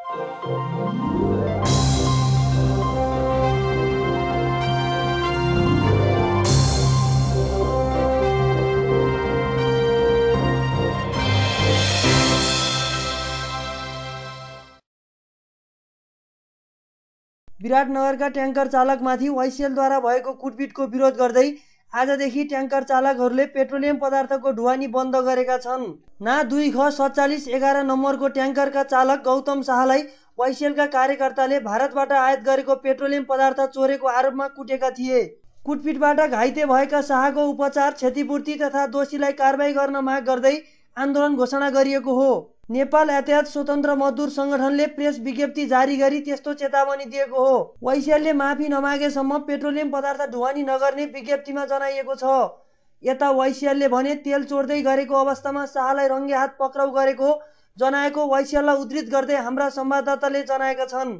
विराटनगरका tanker चालकमाथि वाइसिएलद्वारा भएको कुटपिटको विरोध गर्दै आजदेखि ट्याङ्कर चालकहरूले पेट्रोलियम पदार्थको ढुवानी बन्द गरेका छन्। ना 2ख4711 नम्बरको ट्याङ्करका चालक गौतम शाहलाई वाइसिएलका कार्यकर्ताले भारतबाट आयात गरेको पेट्रोलियम पदार्थ चोरेको आरोपमा कुटेका थिए। कुटपिटबाट घाइते भएका शाहको उपचार, क्षतिपूर्ति तथा दोषीलाई कारबाही गर्न माग गर्दै आन्दोलन घोषणा गरिएको हो। नेपाल यातायात स्वतन्त्र मजदुर संगठनले प्रेस विज्ञप्ति जारी गरी त्यस्तो चेतावनी दिएको हो। वाइसिएलले माफी नमागेसम्म पेट्रोलियम पदार्थ ढुवानी नगर्ने विज्ञप्तिमा जनाइएको छ। यता वाइसिएलले भने तेल चोर्दै गरेको अवस्थामा शाहलाई रङ्गे हात पक्राउ गरेको जनाएको वाइसिएललाई उद्धृत गर्दै हाम्रा संवाददाताले जनाएका छन्।